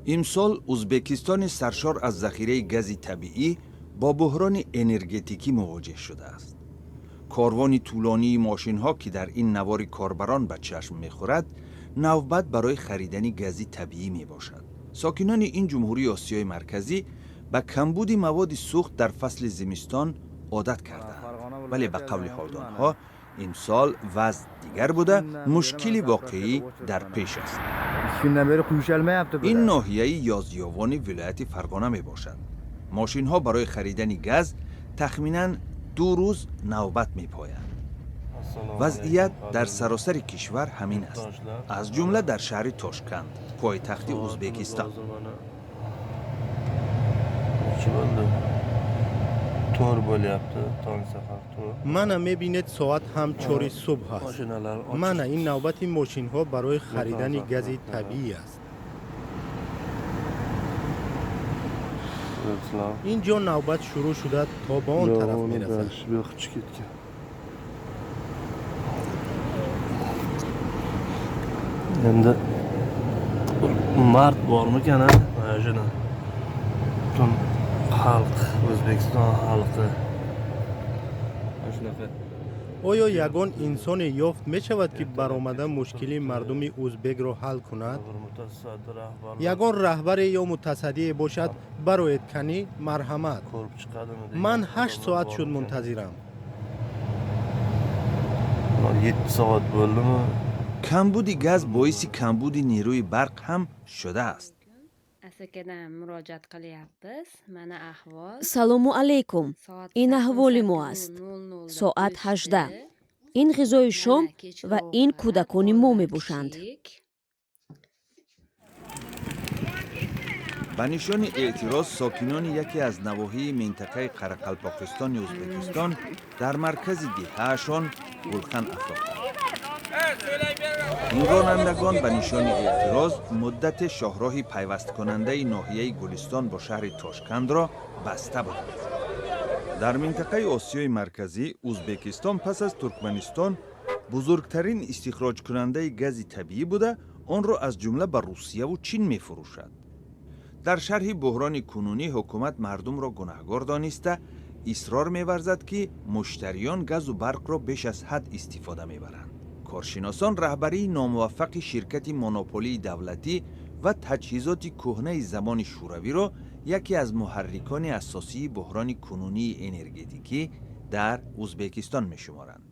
Имсол Узбекистони саршор аз захираи гази табиӣ бо буҳрони энергетикӣ мувоҷеҳ шудааст. Корвони тӯлонии мошинҳо, ки дар ин навори корбарон ба чашм мехӯрад, навбат барои харидани гази табиӣ мебошад. Сокинони ин ҷумҳурии Осиёи Марказӣ ба камбуди маводи сӯхт дар фасли зимистон одат кардаанд, вале ба қавли ҳолдонҳо, имсол вазъ дигар буда, мушкили воқеӣ дар пеш аст. Ин ноҳияи Ёзёвони вилояти Фарғона мебошад. Мошинҳо барои харидани газ тахминан 2 рӯз навбат мепоянд. Вазъият дар саросари кишвар ҳамин аст, аз ҷумла дар шаҳри Тошканд, пойтахти Узбекистон. Nechi bo'ldi? 4 bo'lyapti, tong sahar 4. Мана мебинед, соат ҳам 4-и субҳ аст. Mashinalar ochiq. Мана ин навбати мошинҳо барои харидани гази табиӣ аст. Ko'rasizlar. Ин ҷо навбат шурӯъ шуда, то ба он тараф Uni мерасад. Дальше bu yoqqa chiqib ketgan. Endi bir mard bormikan, a? Mana shuni. Butun xalq, O'zbekiston xalqi. Mana shunaqa. Оё ягон инсоне ёфт мешавад, ки баромада мушкили мардуми узбекро ҳал кунад? Bir mutasaddi rahbarlar Ягон раҳбаре ё мутасаддие бошад, бароед, канӣ, марҳамат. Ko'rib chiqadimi degan Ман 8 odamlar соат шуд bormikan? мунтазирам. 7 soat bo'ldimi? Камбуди газ боиси камбуди нерӯи барқ ҳам шудааст. Asakadan murojaat qilyapmiz. Mana ahvol. Салому алейкум. Soat Ин аҳволи мо аст. 18:00 da Соат o'chdi. 18. Ин ғизои шом Mana kechki ва ин ovqat, кӯдакони мо bolalar мебошанд. Kichik. Ба нишони эътироз сокинони яке аз навоҳии минтақаи Қарақалпоқистони Ӯзбекистон дар маркази деҳаашон гулхан афрохтанд. Ин ронандагон ба нишони эътироз муддате шоҳроҳи пайвасткунандаи ноҳияи Гулистон бо шаҳри Тошкандро баста буданд. Дар минтақаи Осиёи Марказӣ Ӯзбекистон пас аз Туркманистон бузургтарин истихроҷкунандаи гази табиӣ буда, онро аз ҷумла ба Русияву Чин мефурӯшад. Дар шарҳи буҳрони кунунӣ ҳукумат мардумро гунаҳгор дониста, исрор меварзад, ки муштариён газу барқро беш аз ҳад истифода мебаранд. Коршиносон раҳбарии номуваффақи ширкати монополии давлатӣ ва таҷҳизоти кӯҳнаи замони шӯравиро яке аз муҳаррикони асосии буҳрони кунунии энергетикӣ дар Ӯзбекистон мешуморанд.